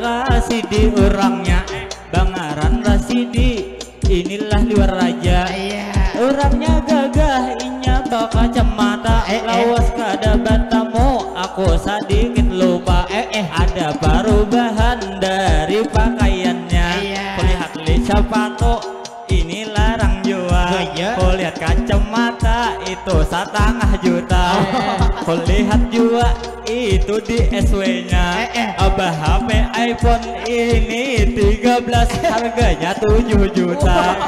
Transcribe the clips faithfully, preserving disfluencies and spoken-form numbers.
Rasidi urangnya, bangaran Rasidi. Inilah liwar raja. Iya. Urangnya gagah, inya bakacamata. Eh, eh. Lawas kada batamu, aku sadikit lupa. Eh, eh. Ada parubahan dari pakaiannya. Iya. Kulihat li sapatu, ini larang jua. Oh, iya. Kulihat kacamata, itu satangah juta. Eh, eh. Kulihat jua itu di S W-nya. Eh, eh. Abah H P iPhone ini tiga belas, harganya tujuh juta.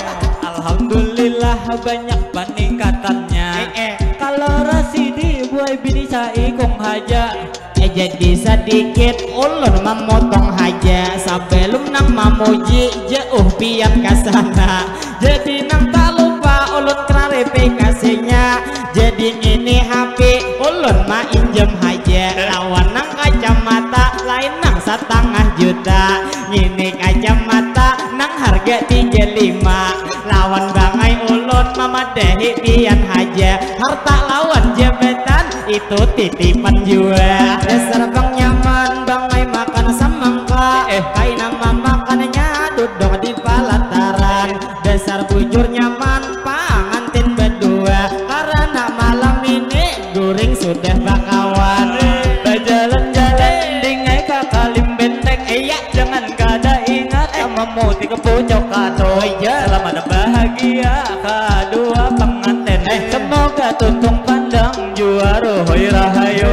Alhamdulillah, banyak peningkatannya. Eh, eh. Kalau Rasidi buai bini saikung haja. Eh, jadi sadikit ulun mamotong haja. Sabalum nang mamuji, jauh pian ka sana. Jadi nang talupa ulun klarifikasinya. Jadi ngini H P ulun mainjam haja. Lawan nang kacamata lain nang satangah juta. Ngini kacamata nang harga tiga lima. Lawan bangai ulun mamadahi pian haja. Harta lawan jabatan itu titipan jua. Dasar bang nyaman, bangai makan samangka. Eh. Kaina mamakannya duduk di palataran. Dasar bujur nyaman pangantin badua. Karana malam ini guring sudah bakawan. Bajalan-jalan dingai ka Kalim Benteng. Iya. Jangan kada ingat, eh, mamuti ke pucuk katu. Oh, iya. Selamat bahagia kadua pangantin. Eh. Semoga tuntung pandang jua ruhui rahayu.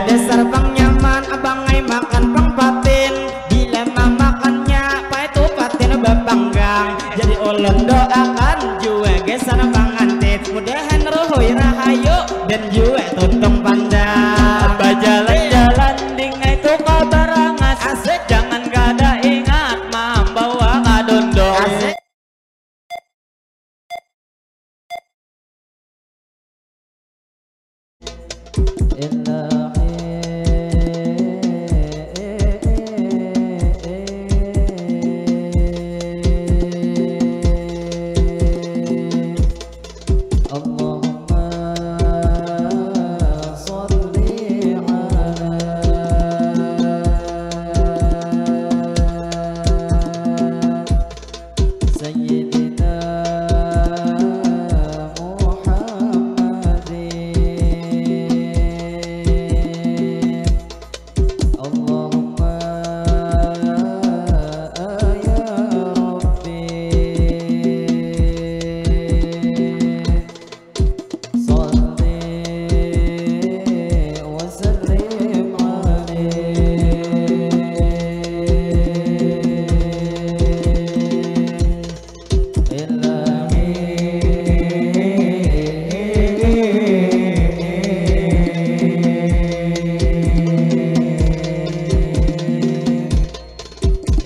Dasar pang nyaman, bangai makan pang patin. Bila mamakannya, paitu patin bapanggang. Jadi ulun doakan jua gasan pangantin. Mudahan ruhui rahayu dan jua tuntung pandang. Bajalan-jalan dingai tu ka Barangas. Asik. Jangan kada ingat mambawa kadondong. Asik. اللهم صل على سيدنا محمد. اللهم يا ربي صل وسلم عليه. إلهي،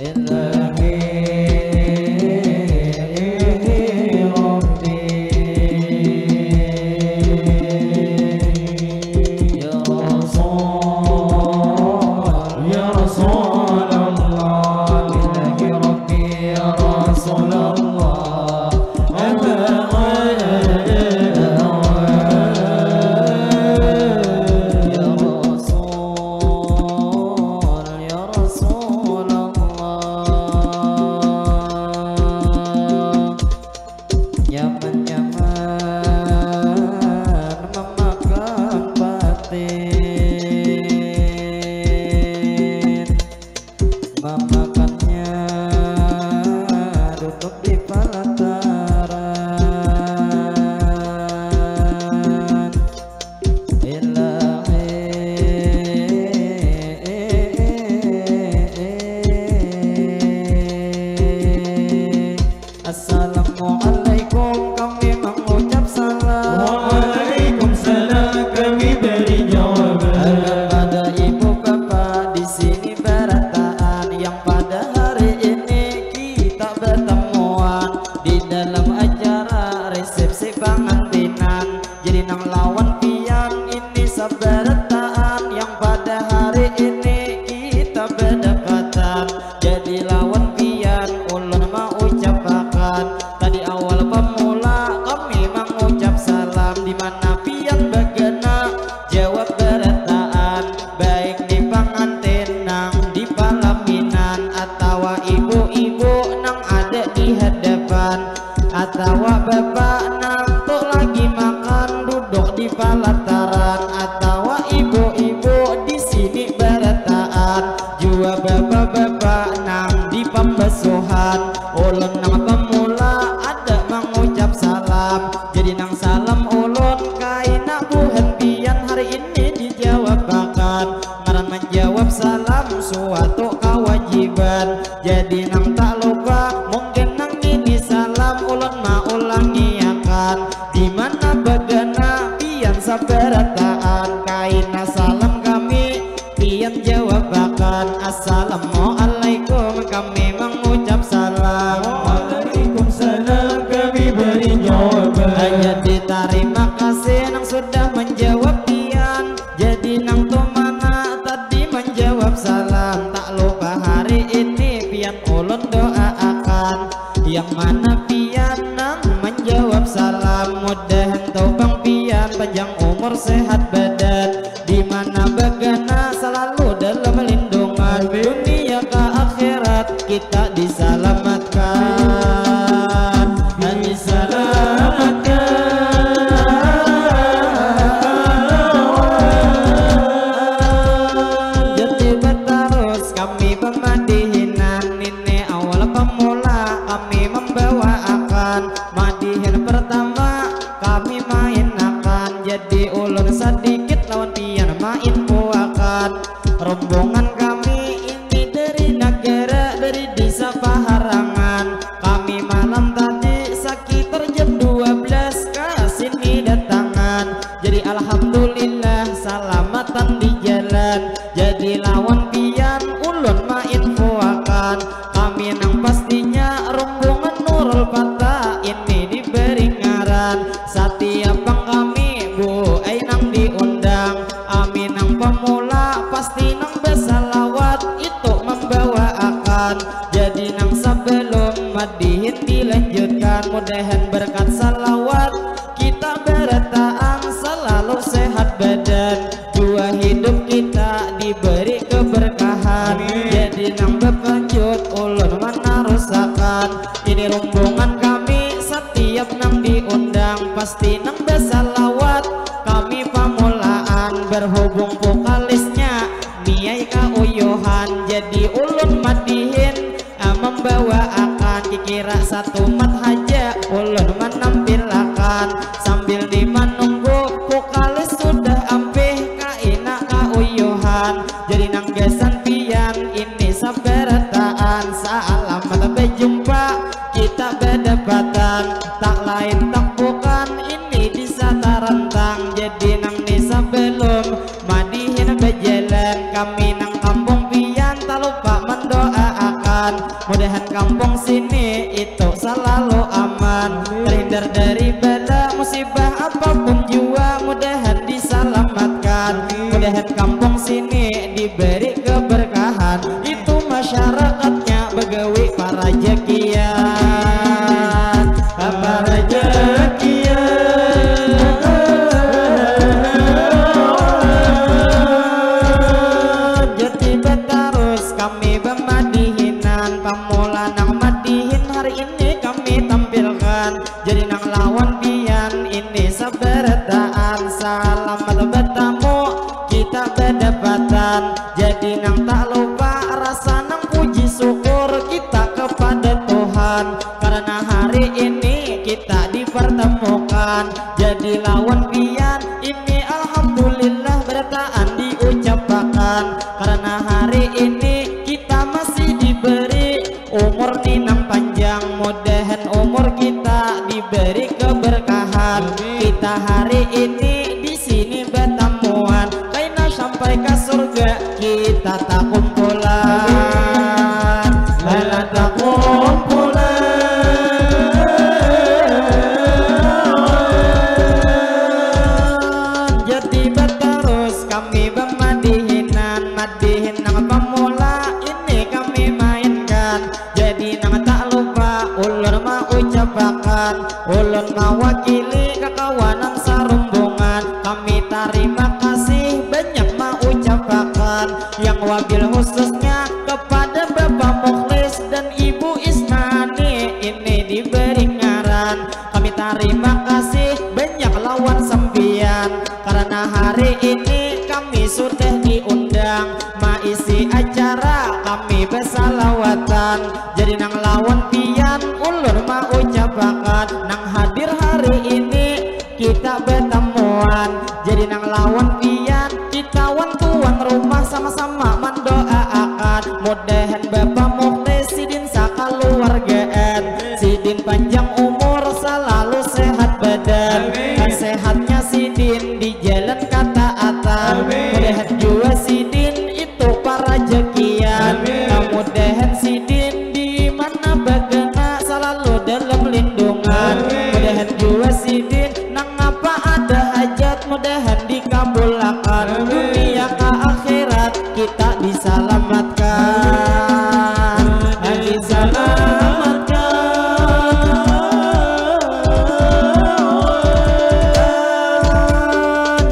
إلهي، ربي. يا رسول، يا رسول الله، بالله ربي يا رسول الله. يا رسول، يا رسول الله. Nyaman-nyaman mamakan patin. Mamakannya duduk di palataran. Ilahi. Assalamualaikum, kami mengucap salam. Waalaikumsalam, kami beri jawaban. Kepada ibu bapa di sini barataan yang pada Bapak-bapak nang di pambasuhan, ulun nang pemula ada mengucap salam. Jadi nang salam ulun kaina buhan pian hari ini dijawabakan. Ngaran menjawab salam suatu kewajiban. Jadi nang tak lupa mungkin nang ini salam ulun maulangiakan. Di mana bagana pian sabarataan kaina salam kami pian jawabakan, "Assalamualaikum," kami mengucap salam. "Waalaikumsalam," kami beri jawaban. Jadi tarima kasih nang sudah menjawab pian. Jadi nang tu mana tadi menjawab salam. Tak lupa hari ini pian ulun doaakan. Yang mana pian nang menjawab salam. Mudahan tu pang pian panjang umur sehat badan. Di mana bagana selalu dalam lindungan. Dunia ke akhirat kita diselamatkan. Diselamatkan. Jadi batarus kami pemadihinan ini awal pemula kami membawaakan madihin pertama kami mainakan. Jadi ulun sedikit lawan pian mainfoakan. Rombongan kami ini dari negara, dari desa Paharangan. Kami malam tadi sekitar jam dua belas ke sini datangan. Jadi alhamdulillah salamatan di jalan. Jadi lawan pian ulun mainfoakan. Kami nang pastinya rombongan Nurul Fatah ini diberi ngaran. Setiap pang kami buai nang diundang. Kami nang pemula pasti nang bersalawat itu membawaakan. Jadi nang sebelum madihin dilanjutkan, mudahan berkat salawat kita berataan selalu sehat badan. Jua hidup kita diberi keberkahan. Amin. Jadi nang berlanjut ulun menarusakan. Ini rombongan kami setiap nang diundang pasti nang bersalawat. Kami pamulaan berhubung vokalisnya niai kauyuhan. Jadi ulun madihin ah, membawaakan kikira satu mat haja ulun menampilakan sambil di menunggu vokalis sudah ampih kaina kauyuhan. Jadi nang gasan pian ini sabarataan salamat berjumpa kita berdapatan tak lain tak bukan ini di Satarantang. Jadi nang ni sebelum madihin berjalan kami nang kampung pian tak lupa mendoaakan mudahan kampung sini itu selalu aman terhindar dari bala musibah apapun jua mudahan diselamatkan mudahan kampung sini diberi keberkahan itu masyarakatnya begawi para jakian para jakian. Jadi batarus kami bamadihinan pamula nang madihin hari ini kami Jadi nang lawan pian ulun maucapakan, nang hadir hari ini kita batamuan. Jadi nang lawan pian kita wan tuan rumah sama-sama mandoaakan, mudahan Bapa Mukhlis sidin sakaluargaan sidin panjang umur salalu sehat badan. Amin. Sehatnya sidin di jalan kataatan. Amin. Mudahan jua sidin itu parajakian. Amin. Kamudahan sidin di mana bagana salalu dalam lindungan. Amin. Mudahan jua sidin nang apa ada hajat mudahan dikabulakan. Amin. Dunia ka akhirat kita disalamatkan. Amin. Disalamatkan.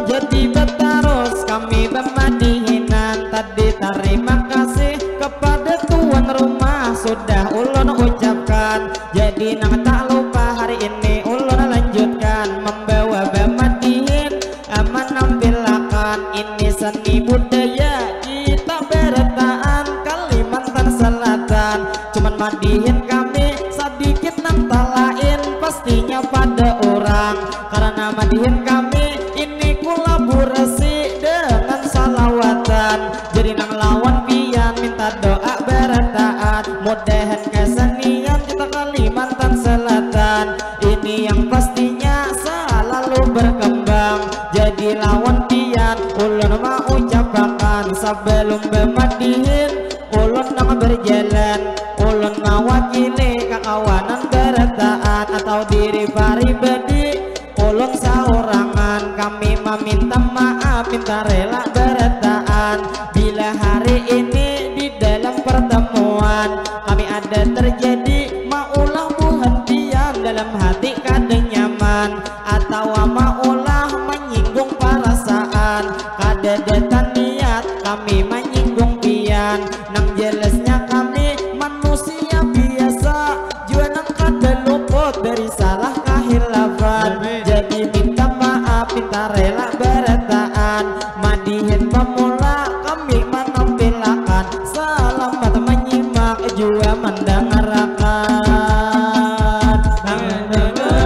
Jadi batarus kami bamadihinan tadi, tarima kasih kepada tuan rumah sudah ulun ucapkan. Jadi nang tak lupa hari ini ulun lanjutkan membawa bamadihin, eh, menampilakan ini seni budaya kita barataan Kalimantan Selatan. Cuman madihin kami sadikit nang talain, pastinya pada urang karena madihin kami ini kolaborasi dengan salawatan. Jadi nang lawan pian minta doa barataan, mudahan kesenian kita Kalimantan Selatan ini yang pastinya selalu berkembang. Jadi lawan pian ulun maucapakan, sebelum bamadihin ulun nang berjalan, ulun mawakili kakawanan barataan atau diri paribadi. Ulun saurangan kami maminta maaf, minta rela barataan bila hari ini di dalam pertemuan kami ada terjadi maulah buhan pian dalam hati kada nyaman atawa maulah menyinggung parasaan. Kada datan niat kami menyinggung pian, nang jelasnya kami manusia biasa jua nang kada luput dari salah kahilafan. Amin. Jadi minta maaf, minta rela barataan. Madihin pamula kami manampilakan. Salamat manyimak jua mandangarakan. Mandangarakan.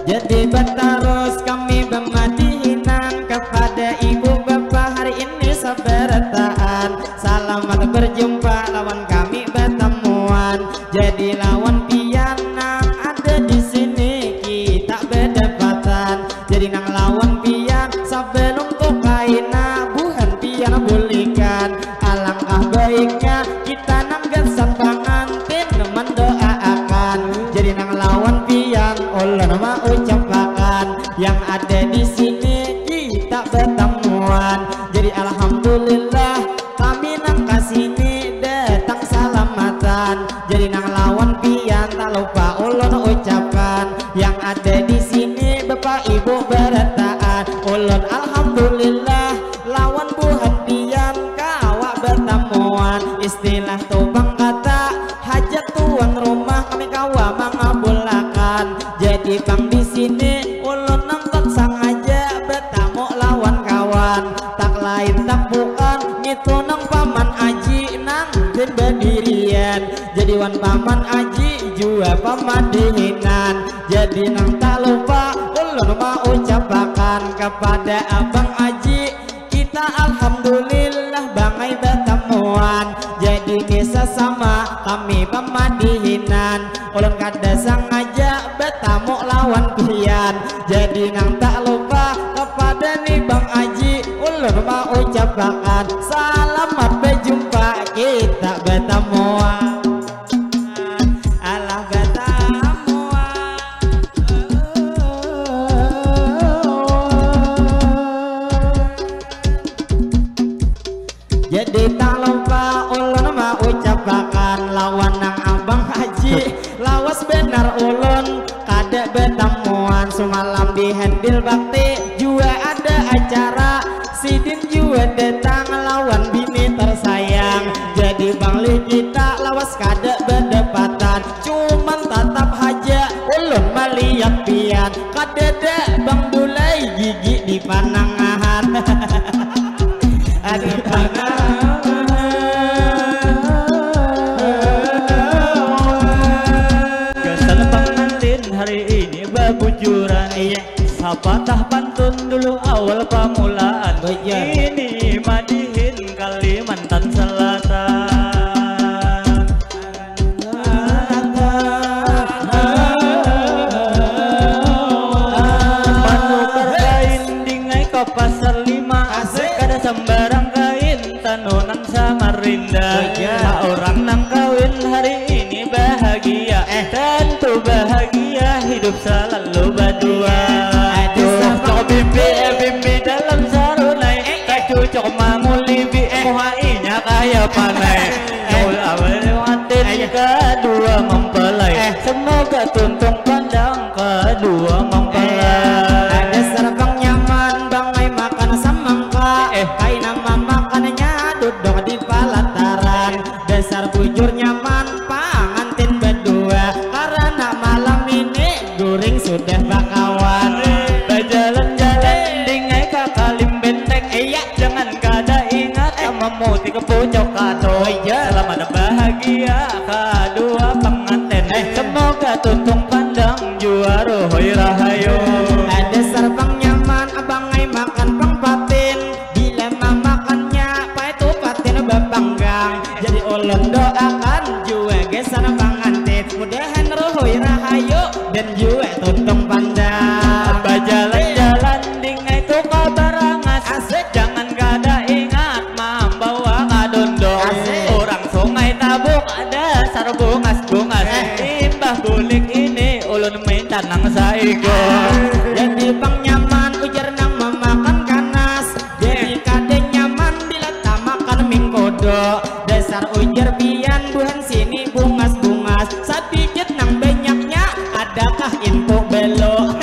Jadi batarus kami bamadihinan kepada ibu bapa hari ini sabarataan. Salamat berjumpa lawan kami batamuan. Jadi lawan pian nang ada di sini kita badapatan. Jadi nang lawan pian sebelum tu kaina buhan pian bulikan. Alangkah baiknya kita nang gasan pangantin mandoaakan. Jadi nang lawan pian ulun maucapakan, yang ada di sini kita batamuan. Jadi alhamdulillah kami nang kasini datang salamatan. Jadi nang lawan pian tak lupa ulun ucapkan, yang ada di sini bapak ibu barataan. Ulun alhamdulillah lawan buhan pian kawa batamuan. Istilah tu pang kata hajat tuan rumah kami kawa mangabulakan. Jadi pang di sini ulun nang tak sangaja batamu lawan kawan. Tak lain tak bukan ngitu nang paman aji nang gin badirian. Jadi wan paman aji jua pamadihinan. Jadi nang tak lupa ulun maucapakan kepada abang aji, kita alhamdulillah bangai batamuan. Jadi ni sasama kami pamadihinan. Ulun kada sangaja batamu lawan pian. Jadi nang tak lupa kepada ni bang aji ulun maucapakan salamat bajumpa kita batamuan. Alah batamuan. Jadi tak lupa ulun maucapakan lawan nang abang haji. Lawas banar ulun kada batamuan. Sumalam di handil bakti jua ada acara. Sidin jua datang lawan bini tersayang. Jadi bang lih kita lawas kada badapatan. Cuman tatap haja ulun malihat pian. Kadada bang dulai gigi di panangahan. Aduh, gasan pangantin hari ini babujuran. Iya. Sapatah pantun dulu awal pamulaan. Oh, iya. Ini madihin Kalimantan Selatan. Manukar kain dingai ka pasar lima. Asik. Kada sambarang kain, tanunan Samarinda. Oh, iya. Orang nang kawin hari ini bahagia. Eh. Tentu bahagia, hidup selalu badua. Ada. Tuh, sapa? Cok bimbi, eh, bimbi dalam sarunai. Eh, eh. Kacucok mangulibi, eh, muha inya kaya panai. Eh. Tuh, awal wantin. Ayo. Kadua mempelai. Eh. Semoga tuntung pandang kadua mempelai. Eh, ada sarbang nyaman, bangai makan samangka. Eh. Kaina mamakannya duduk di palataran. Dasar bujur nyaman pangantin badua, karana malam ini guring sudah bakawan. Bajalan-jalan dingai ka Kalim Benteng. Iya. Jangan kada ingat, eh, mamuti ke pucuk kado. Oh, iya. Selamat bahagia kadua pangantin. Eh. Semoga tuntung pandang jua ruhui rahayu. Ada sarbang nyaman, bangai makan pang patin. Bila mamakannya, paitu patin bapanggang. Jadi ulun doakan jua gasan pangantin, mudahan ruhui rahayu dan jua tuntung pandang. Bajalan-jalan dingai tu ka Barangas. Asik. Jangan kada ingat mambawa kadondong. Asik. Urang Sungai Tabuk dasar bungas-bungas. Eh. Imbah bulik ini ulun minta nang saikung. Jadi pang nyaman ujar nang mamakan kanas. Jadi kada nyaman bila tamakan mingkodo. Dasar ujar pian buhan sini bungas-bungas. Sadikit nang banyaknya, adakah info belo?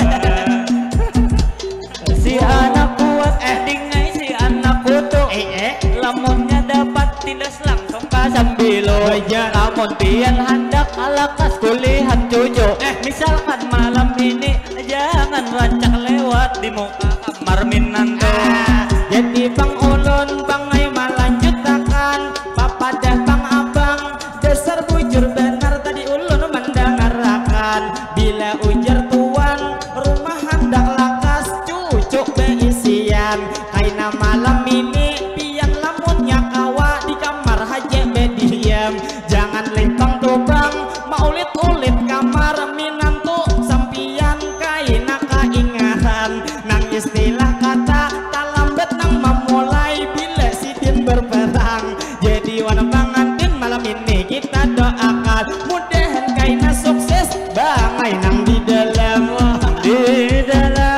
Si anak kuat, eh, dingai si anak kutu. Eh, eh. Lamunnya dapat tindas langsung ka sambilu. Baja. Lamun pian handak lakas kulihan cucu. Eh. Misalkan malam ini jangan rancak lewat di muka kamar minantu. Ah, jadi pang ulun bangai malanjutakan papadah pang abang. Dasar bujur banar tadi ulun mandangarakan. Bila ujar tuan rumah handak lakas cucuk baisian. Kaina malam ini pian lamunnya kawa di kamar haja badiam. Jangan lih pang tu pang maulit-ulit kamar minantu sampian kaina kaingatan. Nang istilah kata talambat nang mamulai bila sidin berperang. Jadi wan pangantin malam ini kita doakan mudahan kaina sukses bangai nang di dalam. Di dalam.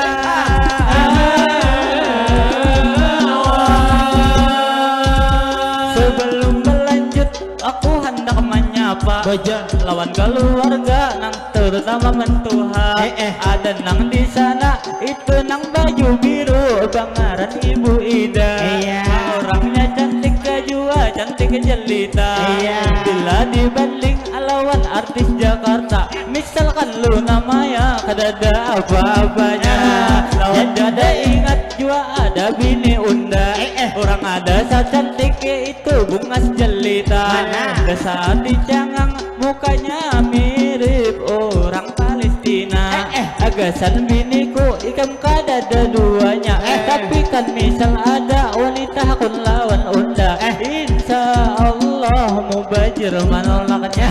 Sebelum berlanjut, aku hendak menyapa. Baja. Lawan keluarga nang terutama mentuha. Eh, eh. Ada nang di sana, itu nang baju biru, bangaran Ibu Ida. Iya. Orangnya cantik jua, cantik jelita. Iya. Bila dibanding lawan artis Jakarta, misalkan Luna Maya, kadada apa-apanya. Nah, lawan jadi kada ingat jua ada bini unda. Eh, eh. Orang ada sacantik itu bungas jelita. Mana? Dasar dicangang mukanya mirip orang Palestina. Eh, eh. Gasan biniku ikam kadada duanya. Eh. Tapi kan misal ada wanita hakun lawan unda. Eh. Insya Allah mubajir manolaknya.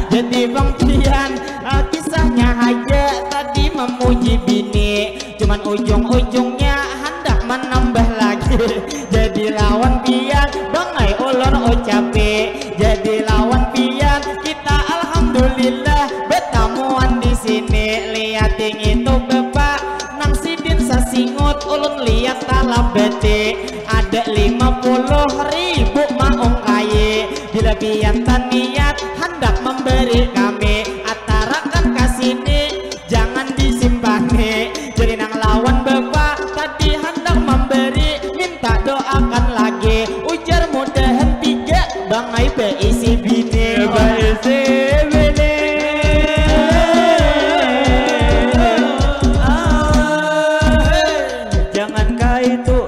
Jadi pang pian, ah, kisahnya haja tadi memuji bini. Cuman ujung-ujungnya handak menambah lagi. Jadi lawan pian bangai ulun ucapi. Jadi lawan pian kita alhamdulillah betamuan di sini. Lihat tinggi tu bapak nang sidin sasingut ulun lihat talabati. Ada lima puluh ribu maung kayi. Bila pian taniat handak memberi kami atarakan ka sini. Jangan disimpani. Jadi nang lawan bapa tadi handak memberi, minta doakan lagi. Ujar mudahan tiga bangai baisi bini. Baisi bini. Ah, jangan kaitu.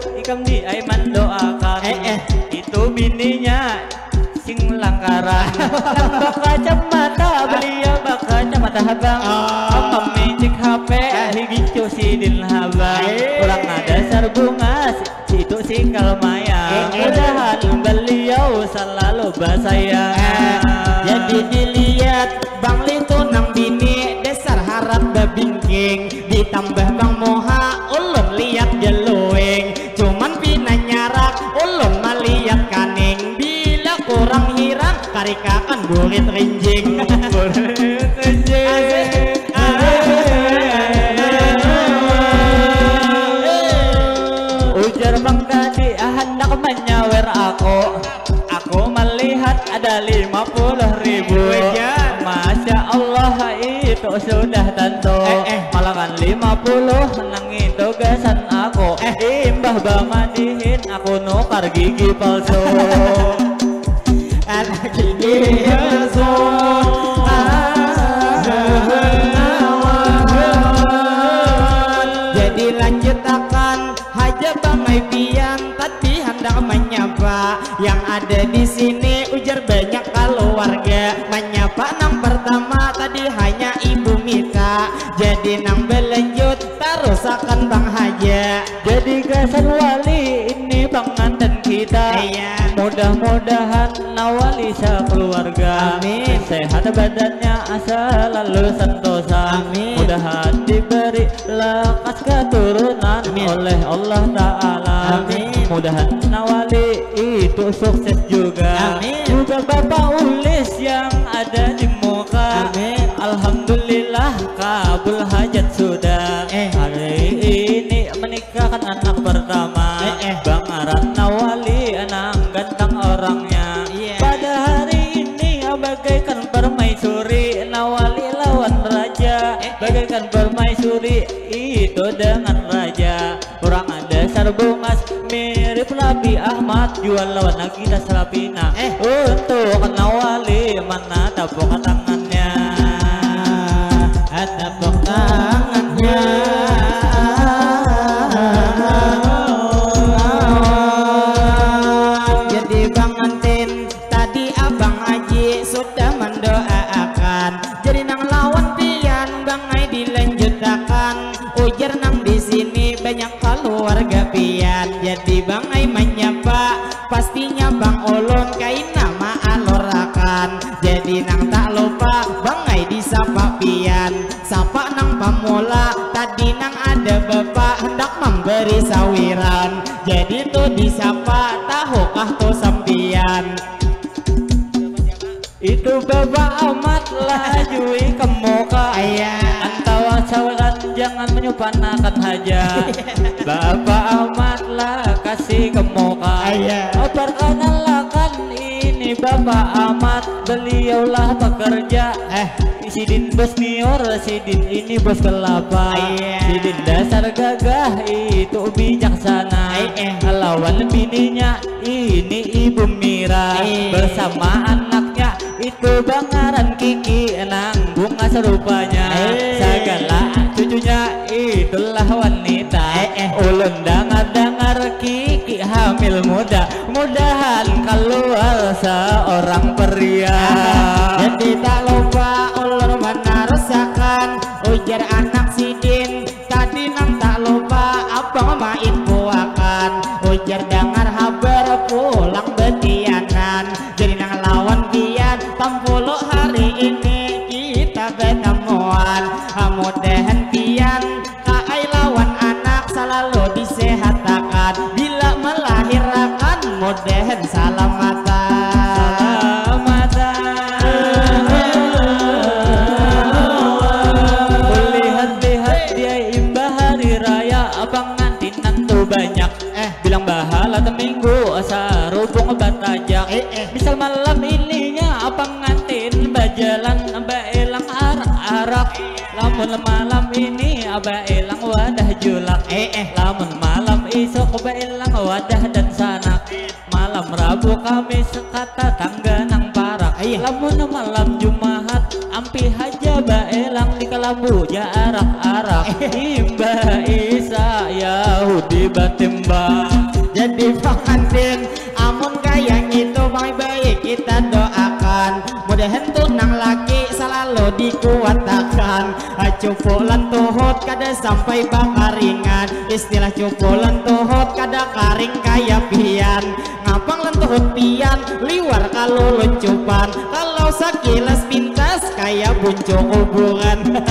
Nang bakacamata, beliau bakacamata habang. Oh. Mamicik H P, eh, higincu sidin habang. Ae. Urang ada sarbungas, situ si kalmaya. Eh, eh. Mudahan beliau salalu basayang. Eh, jadi dilihat Bang Li tu nang bini, dasar harat babingking. Ditambah Bang Moha, ulun lihat jeluing. Cuman pina nyarak, ulun malihat kaning. Bila kurang hirang, karikakan burit rinjing. Burit rinjing. Asik. Ujar Bang Gadi, handak manyawer aku. Aku melihat ada lima puluh ribu. Wajar. Masya Allah, itu sudah tentu. Eh, eh. Malah kan lima puluh nang itu gasan aku. Eh. Imbah bamadihin, aku nukar gigi palsu. Anak gigi palsu. Ah. Jadi lanjutakan haja bangai pian, tadi handak manyapa yang ada di sini, ujar banyak kaluarga. Manyapa nang pertama tadi hanya Ibu Mita. Jadi nang belanjut tarusakan Bang haja. Jadi gasan wali ini panganten kita. Iya. Mudah-mudahan Nawali sakeluarga. Amin. Sehat badannya, salalu sentosa. Amin. Mudahan diberi lakas keturunan, amin, oleh Allah Ta'ala. Amin. Mudahan Nawali itu sukses juga. Amin. Juga Bapak Ulis yang ada di muka. Amin. Alhamdulillah, kabul hajat sudah. Eh. Hari ini menikahkan anak pertama. Eh, eh. Bang Ratna Wali, nang ganteng orangnya. Iya. Pada hari ini, bagaikan permaisuri, Nawali lawan raja. Eh, eh. Bagaikan permaisuri itu dengan raja. Urang dasar bungas mirip Raffi Ahmad, jua lawan Nagita Slavina. Eh. Untuk Nawali mana tapuk tangannya. Tepuk tangannya. Jadi pangantin tadi Abang Haji sudah mendoaakan. Jadi nang lawan pian bangai dilanjutakan. Ujar nang di sini banyak kaluarga pian. Jadi bangai manyapa, pastinya Bang Ulun kaina maalurakan. Jadi nang tak lupa bangai disapa pian. Sapa nang pamula, tadi nang ada bapa handak mambari sawiran. Jadi tu disapa, tahukah tu sampian? Itu Bapak Amat lah jui kemuka. Iya. Antawa sawiran jangan menyupanakan haja. Bapak Amat lah kasih kemuka. Iya. Perkenalkan, ini Bapak Amat, beliaulah pekerja. Eh. Sidin bos nior, sidin ini bos kelapa. Iya. Sidin dasar gagah, itu bijaksana. Ai, eh. Lawan bininya, ini Ibu Mira. Iya. Bersama anaknya, itu bangaran Kiki, nang bungas rupanya. Iya. Segala cucunya, itulah wanita. Eh, eh. Ulun dangar-dangar Kiki hamil muda. Mudahan keluar seorang pria. Jadi tak lupa ulun menarusakan, ujar anak sidin. Tadi nang tak lupa abang main puakan, ujar dangar habar pulang betianan. Jadi nang lawan pian tampulu hari ini kita betemuan. Mudahan pian Kaai lawan anak salalu disehatakan. Bila melahirakan, mudahan salamatan. Salamatan. Kulihat-lihat dia imbah hari raya, pangantinan tu banyak. Eh. Bilang bahalat minggu, sarubung batajak. Eh, eh. Misal malam ininya, pangantin bajalan, baelang arak-arak. Lamun malam ini, baelang wadah julak. Eh, eh. Lamun malam isuk, baelang wadah dan sanak. Malam Rabu, Kamis, kata tangga nang parak. Iya. Lamun malam Jumahat, ampih haja baelang di kalambu ja arak-arak. Eh. Imbah Isa, Yahudi batimbang. Jadi pangantin, amun kaya ngitu, baik-baik kita doakan. Hentu nang laki salalu dikuatakan. Cupu lan tuhut kada sampai bakaringan. Istilah cupu lan tuhut kada karing kaya pian. Ngapang lan tuhut pian liwar kaluluncupan. Kalau sakilas pintas kaya buncu kuburan.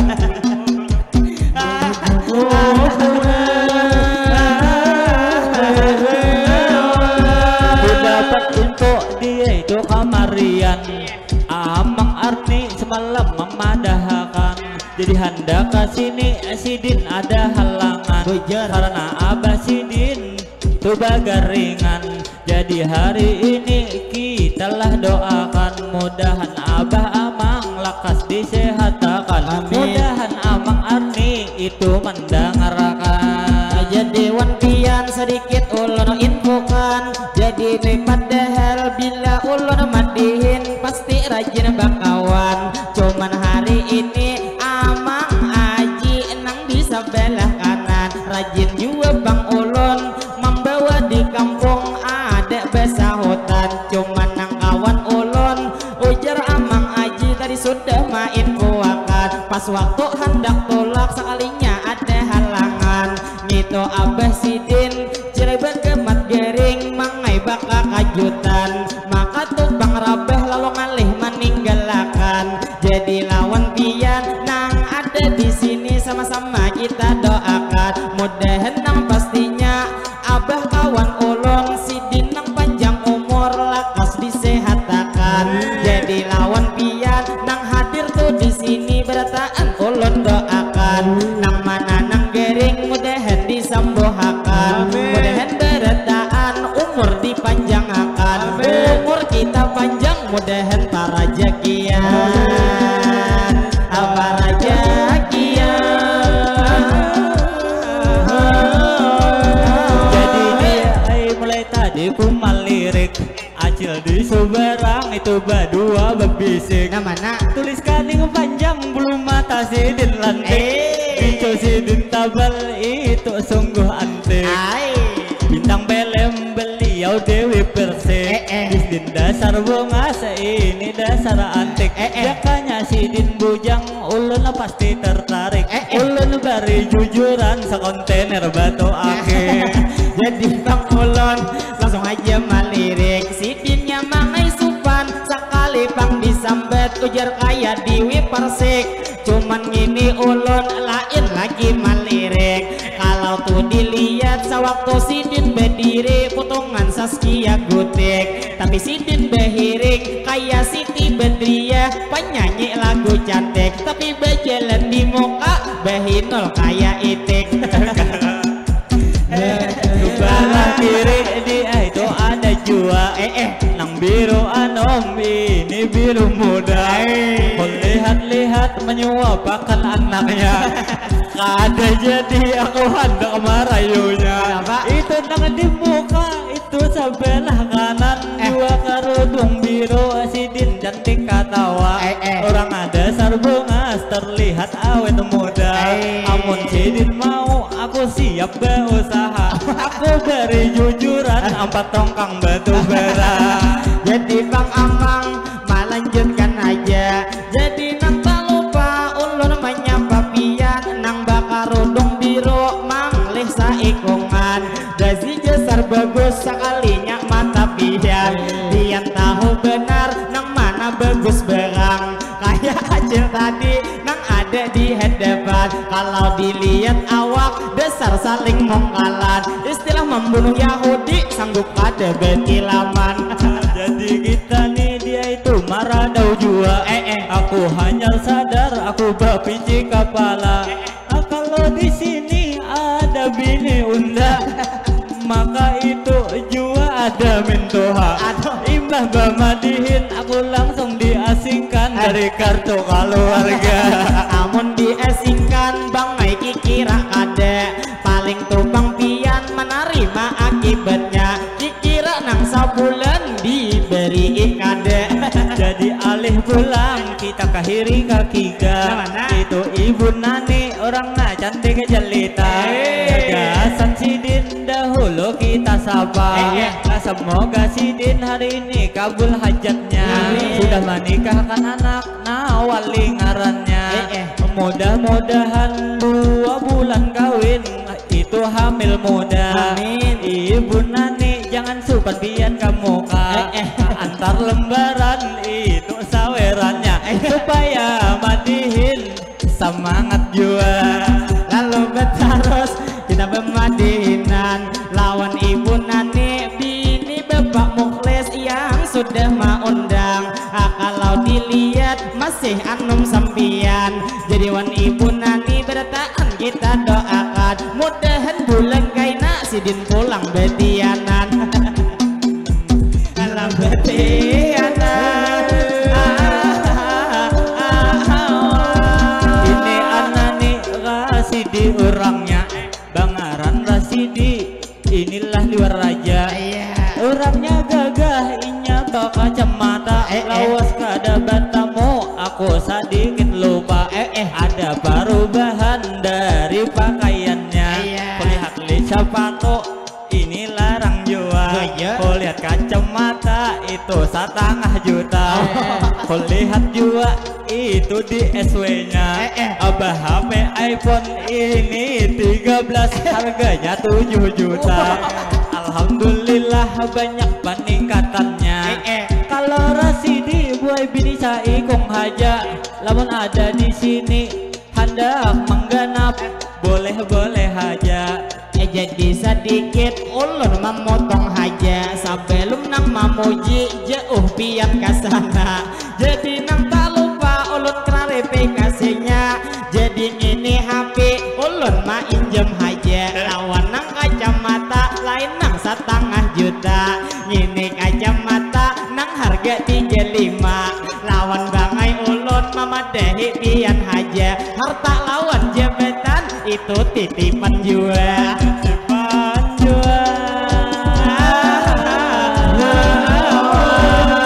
Dapat untuk dia itu kamarian. Amang Arni semalam memadahakan, jadi handak ke sini sidin ada halangan. Karena abah sidin tu bagaringan. Jadi hari ini kita lah doakan, mudahan abah amang lakas disehatakan. Amin. Mudahan amang Arni itu mendangarakan. Jadi wan pian sedikit ulun infokan. Jadi padahal bila ulun madihin pasti rajin bakawan. Cuman hari ini amang aji nang di sebelah kanan rajin jua bang ulun membawa di kampung ada besahutan. Cuman nang kawan ulun ujar amang aji tadi sudah main kuakan. Pas waktu hendak tulak sekalinya ada halangan. Ngitu abah sidin jelebat gemat gering mangai baka kajutan. Maka tu bang rabah lalu ngalih maninggalakan. Jadi lawan pian nang ada di sini sama-sama kita doakan. Mudahan nang pastinya abah kawan ulun sidin nang panjang umur lakas disehatakan. Jadi lawan pian nang hadir tu di sini berataan ulun doakan. Nang mana nang gering mudahan disambuhakan. Mudahan berataan umur dipanjangakan. Umur kita panjang mudahan parajakian. Parajakian. Jadi dia ai mulai tadi ku malirik. Acil di subarang itu badua babisik. Nah mana? Tulis kaning panjang bulu mata sidin lantik. Eh. Pincu sidin tabal itu sungguh antik. Ai. Bintang belem beliau Dewi Persik. Eh, eh. Disdin dasar bungas ini dasar antik. Eh, eh. Jakanya sidin bujang ulun pasti tertarik. Eh, eh. Ulun bari jujuran sekontainer batu akik. Jadi bang ulun langsung aja malirik. Sidinnya mangai supan sekali pang disambat ujar kaya Dewi Persik. Cuman ngini ulun lain lagi malirik. Kalau tuh dilihat sewaktu sidin berdiri putungan Saskia Gutik. Tapi sidin behiring kaya Siti Bedriah penyanyi lagu cantik. Tapi berjalan di muka behinul kaya itik. Sebelah kiri di eh, itu ada jua. Eh eh. Nang biru anom ini biru muda. Melihat-lihat menyuapakan anaknya. Kada jadi aku hendak marayunya. Itu nang di muka itu sebelah kanan eh. Dua kerudung biru sidin cantik katawa. Eh, eh. Orang ada sarbungas terlihat awet muda. Eh. Amun sidin mau aku siap berusaha. Aku beri jujuran empat tongkang batu bara. Jadi bang amang melanjutkan aja. Jadi nang tak lupa ulun menyapa pian nang bakarudung biru manglih saikungan. Gaji jasar bagus sekalinya mata pian. Pian tahu benar nang mana bagus berang. Kaya acil tadi nang ada di hadapan. Kalau dilihat awak dasar saling mongkalan. Istilah membunuh Yahudi sanggup kada betilaman. Jadi kita nih dia itu maradau jua. Eh, eh. Aku hanya sadar aku bapinci kapala. Eh, eh. Ah, kalau di sini ada bini unda, maka itu jua ada mintuha. Aduh. Imbah bamadihin aku langsung diasingkan eh. Dari kartu keluarga. Amun diasingkan bang ai kikira kada. Paling tupang pian menarima akibatnya. Kira nang sabulan diberi kada. Jadi alih pulang kita kahiri kakiga. Itu ibu nani orang na cantik jelita. Hey. Gasan sidin dahulu kita sapa. Hey, yeah. Semoga sidin hari ini kabul hajatnya. Amin. Sudah menikahkan anak, nah wali ngarannya. Eh, eh. Mudah-mudahan dua bulan kawin itu hamil muda. Amin. Ibu nani jangan supan pian kamu kak. Eh, eh. Antar lembaran itu sawerannya. Eh. Supaya madihin semangat jua. Lalu betarus kita pemadihinan lawan ibu nani bini bapak mukhlis yang sudah maundang. Ah, kalau dilihat masih anum sampian. Jadi wan ibu nani berataan kita doakan. Mudahan bulan kaina sidin pulang betianan. Alam betianan. Ini anak nih Rasidi orangnya. Bangaran Rasidi. Inilah liwar raja. Iya. Orangnya gagah, inya bakacamata. Eh, eh. Lawas kada batamu, aku sadikit lupa. Eh, eh. Ada perubahan dari pakaiannya. Iya. Kulihat li sapatu, ini larang jua. Oh, iya. Kulihat kacamata, itu satangah juta. Eh, eh. Kulihat jua itu di S W-nya. Eh, eh. Abah H P iPhone ini tiga belas, harganya tujuh juta. Alhamdulillah banyak peningkatannya. Eh, eh. Kalau Rasidi buai bini saikung haja, lamun ada di sini handak mengganap, boleh-boleh haja. Eh, jadi sadikit ulun mamotong haja, sebelum nang mamuji jauh pian ka sana. Jadi nang tak lupa ulun klarifikasinya. Jadi ngini H P ulun mainjam haja, lawan nang kacamata lain nang satangah juta. Ngini kacamata nang harga tiga lima, lawan bangai ulun mamadahi pian haja. Harta lawan jabatan itu titipan jua. Titipan jua.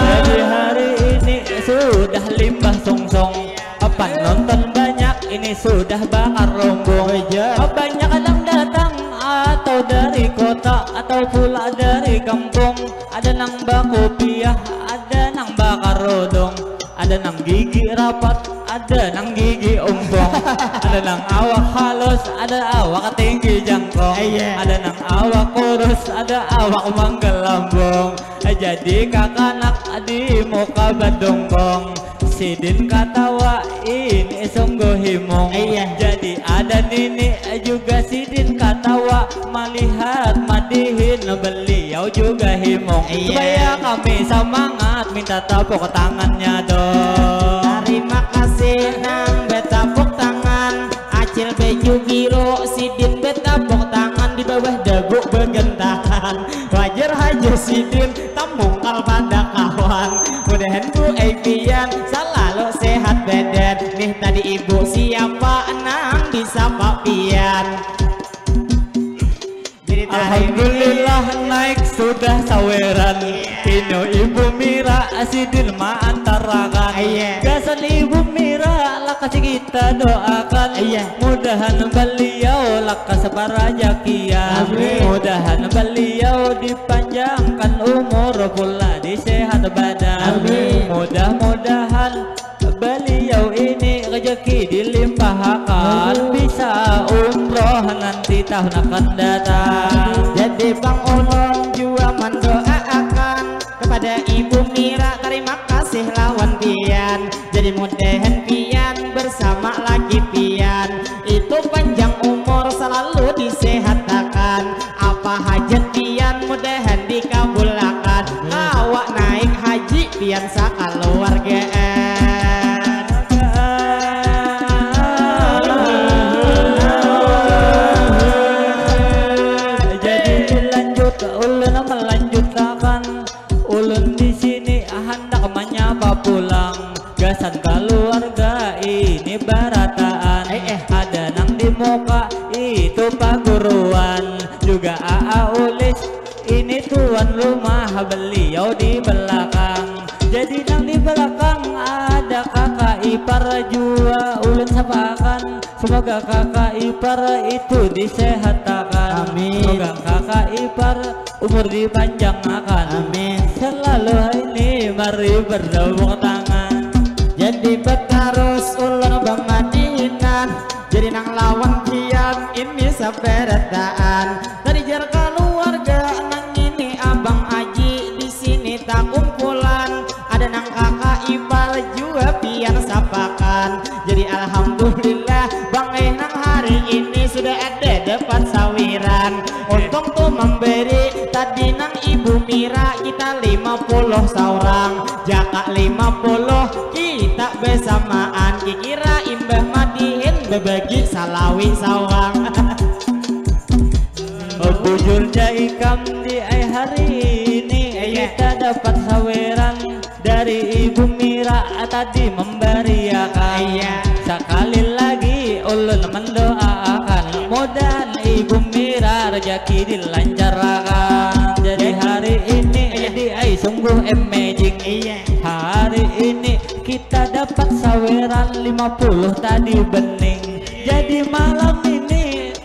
Jadi hari ini sudah limbah songsong. Penonton banyak ini sudah bakarombong. Oh, iya. Banyak nang datang atau dari kota atau pula dari kampung. Ada nang bakupiah, ada nang bakarodong, ada nang gigi rapat, ada nang gigi ompong, ada nang awak halus, ada awak tinggi jangkong, iya, ada nang awak kurus, ada awak manggelambung. Jadi kakanak di muka badongkong, sidin katawa ini sungguh himung. Iya. Jadi ada nini juga sidin katawa melihat madihin beliau juga himung. Iya. Supaya kami semangat minta tepuk tangannya dong. Terima kasih nang betapuk tangan. Acil baju biru sidin betapuk tangan di bawah dagu begentakan. Wajar haja sidin tamungkal pada kawan. Mudahan Bu Aipian selalu sehat badan. Nih tadi ibu siapa nang disapa pian? Jadi tadi Alhamdulillah naik sudah saweran. Iya. Pino ibu Mira sidin maantarakan. Iya. Gasan ibu Mira lakas kita doakan. Iya. Mudahan beliau lakas parajakian. Amin. Mudahan beliau dipanjangkan umur pula disehat badan. Amin. Mudah-mudahan beliau ini rezeki dilimpahakan, amin, bisa umroh nanti tahun akan datang. Jadi Bang Ulun jua mendoaakan kepada Ibu Mira, terima kasih lawan pian. Jadi mudahan pian bersama laki pian itu panjang umur, selalu disehatakan. Apa hajat pian mudahan dikabulakan. Kawa naik haji pian sakaluargaan. Jadi lanjut, ulun melanjutakan. Ulun di sini handak menyapa pulang gasan keluarga ini barataan. Eh, eh. Ada nang di muka itu paguruan, juga Aa Ulis ini tuan rumah, beliau di belakang. Jadi nang di belakang ada kakak ipar jua ulun sapakan. Semoga kakak ipar itu disehatakan. Amin. Semoga kakak ipar umur dipanjangakan. Amin. Selalu ini mari bertepuk tangan. Tadi jar kaluarga nang ini Abang Aji di sini takumpulan. Ada nang kakak ipar jua pian sapakan. Jadi alhamdulillah Bang eh nang hari ini sudah ada dapat sawiran. Untung tu memberi tadi nang Ibu Mira kita lima puluh saurang. Jaka lima puluh kita bersamaan kikira imbah madihin bebagi salawi saurang. Bujurnya ikam di ai hari ini kita dapat saweran dari Ibu Mira tadi membariakan. Iya. Sekali lagi ulun mendoakan mudahan Ibu Mira rezeki dilancarkan. Jadi hari ini di ai sungguh amazing. Iya. Hari ini kita dapat saweran lima puluh tadi bening. Jadi malam ini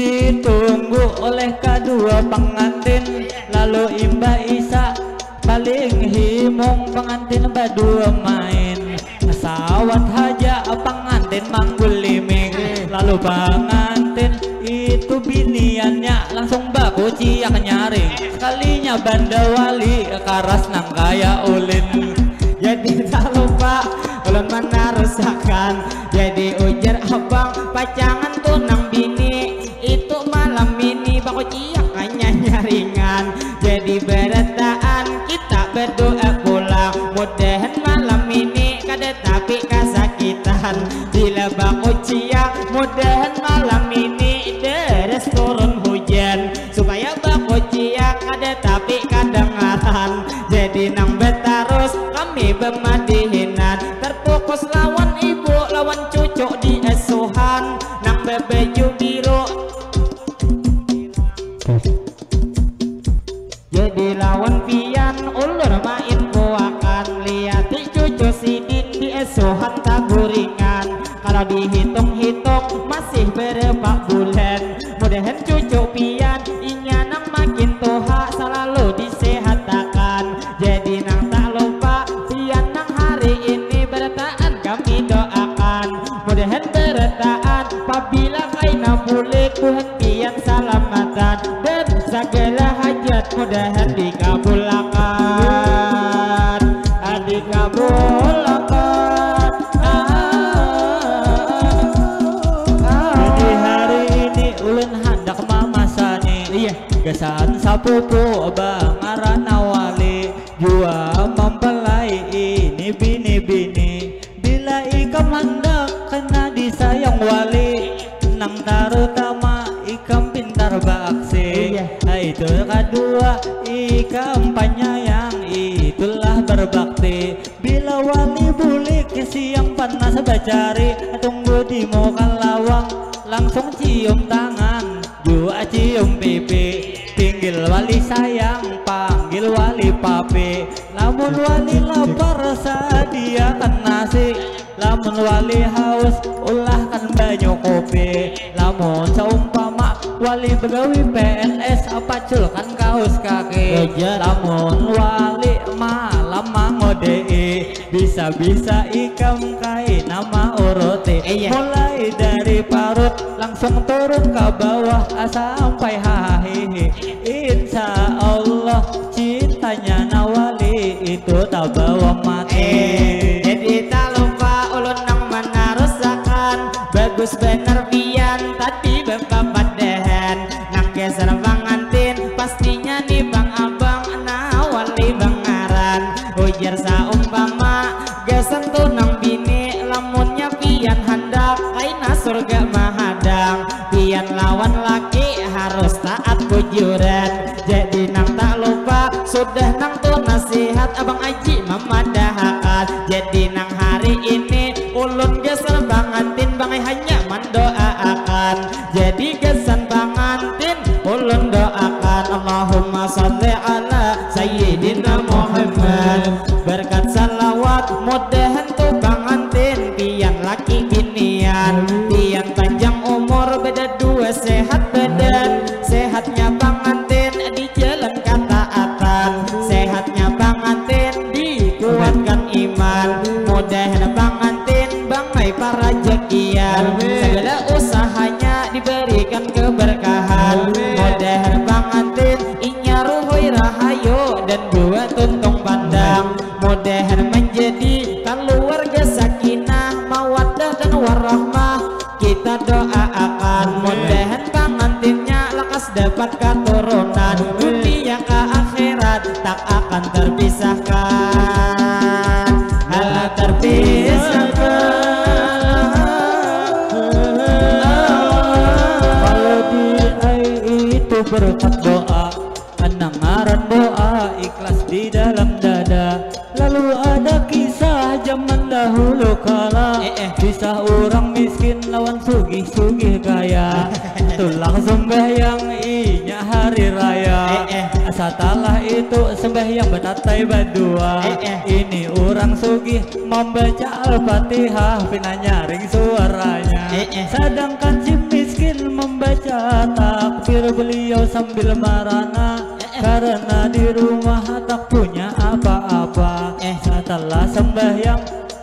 ditunggu oleh kedua pengantin. Lalu imbah isa paling himung pengantin badua main. Sawat haja pengantin mangguliming. Lalu pengantin itu biniannya langsung baku ciak nyaring. Sekalinya banda wali karas nang kaya ulin. Jadi tak lupa ulun menarusakan. Jadi ujar abang pacangan tu nang bini itu malam ini baku ciak hanya nyaringan. Jadi berataan kita berdoa pulang. Mudahan malam ini kada tapi kasakitan. Bila baku ciak mudahan malam ini deres turun hujan. Supaya baku ciak kada tapi kadengaran. Jadi nang betarus kami bemadihinan. Terfokus lawan ibu lawan cucu di esuhan. Nang bebaju biru. Jadi lawan pian ulur main kuakan. Liati cucu sidin di esuhan taguringan. Kalau dihitung-hitung masih berapa bulan. Mudahan cucu pian inya nang makin tuha selalu disehatakan. Jadi nang tak lupa pian nang hari ini berataan kami doakan. Mudahan berataan pabila kaina bulik buhan pian salamatan dan segala hajat mudahan dikabulakan. Ah, dikabulakan. Ah, ah. Jadi hari ini ulun handak mamasani. Iya. Gasan sapupu bangarana wali jua mempelai ini bini-bini. Bila ikam handak kena disayang wali, nang tarutama ikam pintar baaksi. Iya. Itu kadua ikam panyayang, itulah berbakti. Bila wali bulik siang panas bacari, tunggu di muka lawang, langsung cium tangan, jua cium pipi. Pinggil wali sayang, panggil wali papi. Lamun wali lapar, sadiakan nasi. Lamun wali haus, ulahkan banyu kopi. Lamun saumpama wali begawi P N S, paculkan kaus kaki. Wajar. Lamun wali malam mangodei, bisa-bisa ikam kaina mauruti. Iya. Mulai dari parut langsung turun ke bawah, ah, sampai hahihi. Insya Allah cintanya nawali itu tabawa mati. Eh, jadi tak lupa ulun nang menarusakan. Bagus bener pian tadi bepapadahan. Nang geser pangantin pastinya ni bang abang nawali bangaran. Ujar saumpama gasan tu nang bini lamunnya pian handak kaina surga mahadang. Pian lawan laki harus taat bujuran. Jadi nang tak lupa sudah nang tu nasihat abang aji mamadahakan. Jadi nang hari ini ulun gasan pangantin bangai hanya mandoaakan. Jadi gasan pangantin ulun doakan Allahumma salli ala sayyidina Muhammad. Berkat salawat mudahan tu pangantin pian laki binian pian panjang umur beda dua sehat badan. Sehatnya pangantin di jalan kataatan. Sehatnya pangantin dikuatkan iman. Mudahan pangantin bangai parajakian. Segala usahanya diberikan keberkahan. Terpisahkan, alah terpisahkan. Kalau di ai itu berkat doa, kedengaran doa ikhlas di dalam dada. Lalu ada kisah zaman dahulu kala, Eh, eh. Kisah orang miskin lawan sugih-sugih kaya. Tulang sembahyang inya hari raya. Eh, eh. Setelah itu sembahyang batatai badua. Eh, eh. Ini orang sugih membaca Al-Fatihah pina nyaring suaranya. Eh, eh. Sedangkan si miskin membaca takbir beliau sambil merana. Eh, eh. Karena di rumah tak punya apa-apa. Eh. Setelah sembahyang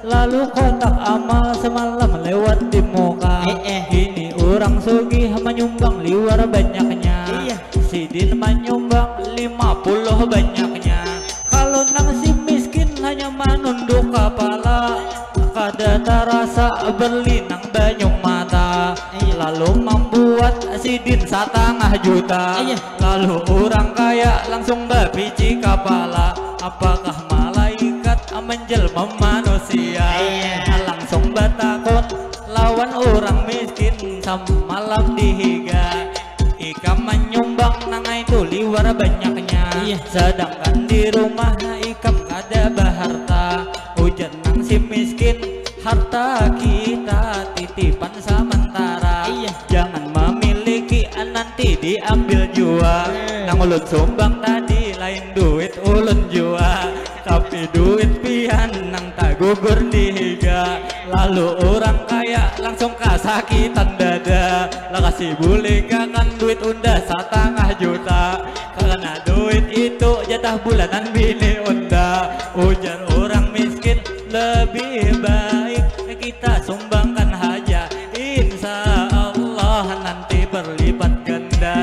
lalu kotak amal semalam lewat di muka. Eh, eh. Ini orang sugih menyumbang liwar banyaknya. Iya. Sidin menyumbang lima puluh banyaknya. Kalau nang si miskin hanya menunduk kepala, kada terasa berlinang banyu mata. Iya. Lalu membuat sidin setengah juta. Iya. Lalu orang kaya langsung bapiji kepala. Apakah malaikat menjelma manusia? Iya. Langsung batakun lawan orang miskin samalam di higa. Ikam menyumbang nang itu liwar banyaknya. Iya. Sedangkan di rumah ikam kada baharta. Ujar nang si miskin, harta kita titipan sementara. Iya. Jangan memiliki nanti diambil jua. Eh. Nang ulun sumbang tadi lain duit ulun jua. Tapi duit pian nang tagugur di higa. Lalu orang kaya langsung kasakitan dada. Lakasi bulikakan duit unda satangah juta. Karena duit itu jatah bulanan bini unda. Ujar orang miskin, lebih baik kita sumbangkan haja. Insya Allah nanti berlipat ganda.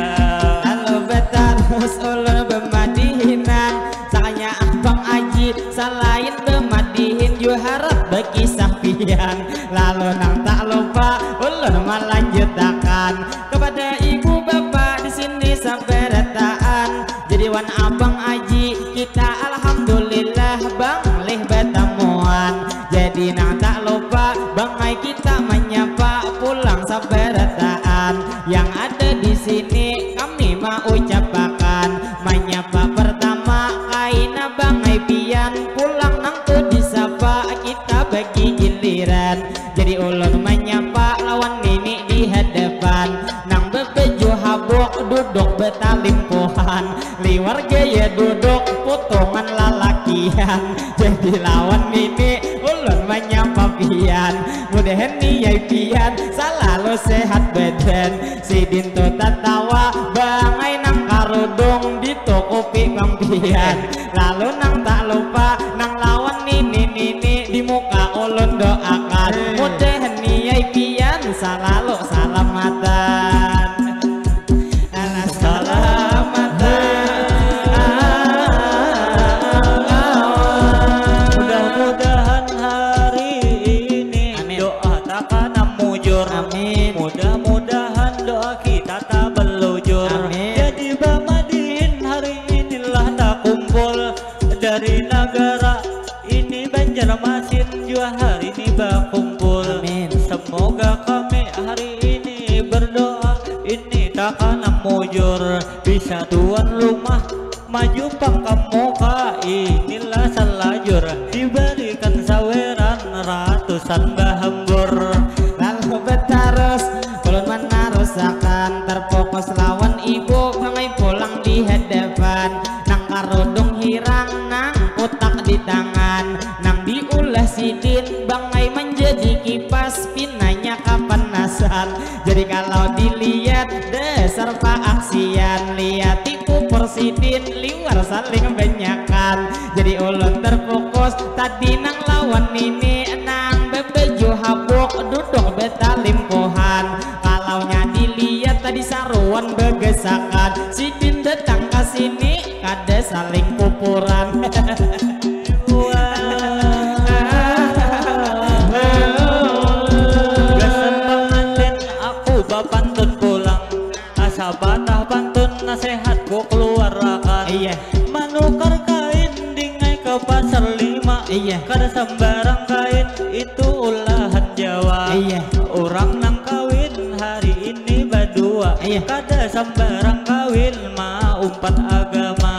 Lalu batarus ulun bamadihinan, sakanya abang aji salain bamadihin jua harat bakisah pian. Lalu nang tak lupa ulun malanjutakan kepada ibu bapa di sini sabarataan. Jadi wan abang aji kita alhamdulillah bang lih batamuan. Jadi nang tak lupa bang ai kita menyapa pulang sabarataan yang ada di sini kami mau ucapakan. Menyapa pertama kaina bang ai pian pulang nang tu disapa kita bagi giliran. Jadi ulun menyapa lawan nini di hadapan nang bebaju habuk duduk betalimpuhan liwar gaya duduk potongan lalakian. Jadi lawan nini ulun menyapa pian mudahan niai pian salalu sehat badan. Sidin tu tatawa bangai nang karudung ditukupi pang pian. Lalu nang tak lupa nang lawan nini-nini di muka ulun doakan mudahan niai pian salalu salamatan. Alah salamatan. Mudah-mudahan hari ini Amin. Doa takana mujur. Amin. Mudah-mudahan doa kita tak belujur. Amin. Jadi bamadihin hari inilah tak kumpul dari negara ini Banjarmasin jua hari ini bakumpul. Amin. Semoga kami hari ini berdoa ini takana mujur bisa tuan rumah maju pang ka muka inilah salajur dibarikan saweran ratusan bahambur. Lalu betarus ulun menarusakan terfokus lawan ibu bangai pulang di hadapan nang karudung hirang nang kutak di tangan nang diulah sidin bangai menjadi kipas pinanya kapanasan. Jadi kalau dilihat dasar paaksian lihat pupur sidin liwar saling banyakan. Jadi ulun terfokus tadi nang lawan nini nang bebaju habuk duduk betalimpuhan. Kalau nya dilihat tadi saruan begesakan sidin datang ke sini kada saling pupuran. Gasan pengantin aku bapantun pulang. Asa patah pantun nasihatku keluarakan. Iya. Manukar kain Iya. Kada sambarang kain, itu ulahan Jawa. Iya. Orang nang kawin hari ini badua. Iya. Kada sambarang kawin, maumpat agama.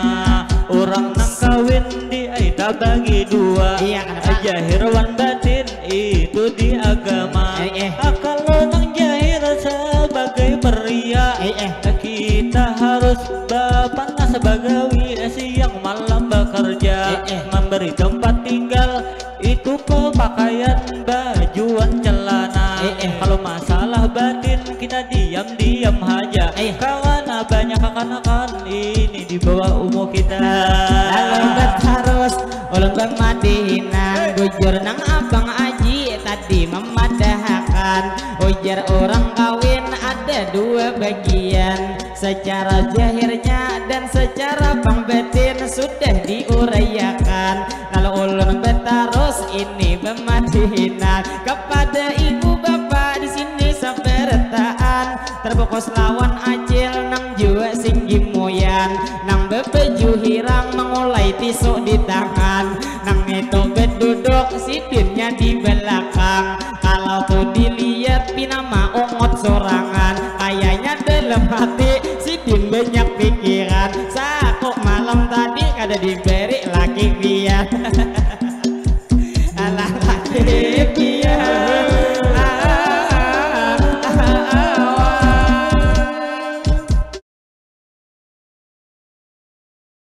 Orang nang kawin di ai tabagi dua. Iya, kenapa? Jahir wan batin itu di agama. Eh, eh. Ah, kalau nang jahir sebagai pria, eh, eh, kita harus bapanas bagawi, siang malam bekerja, eh, eh, memberi tempat tinggal, itu pepakaian bajuan celana. Eh, eh. Kalau masalah batin kita diam-diam haja. Eh. Karena banyak kekanakan ini di bawah umur kita. Lalu batarus ulun bamadihinan, bujur nang abang aji tadi memadahakan, ujar orang kawin ada dua bagian, secara jahirnya dan secara pangbatin sudah diuraiakan. Lalu ulun batarus ini bamadihinan kepada ibu bapa di sini sabarataan, terfokus lawan acil nang jua sing gimuyan, nang babaju hirang mangulai tisu di tangan, nang itu beduduk sidinnya di belakang. Kalau tu dilihat pina maungut sorangan, kayanya dalam hati sidin banyak pikiran, saku malam tadi kada diberi laki pian.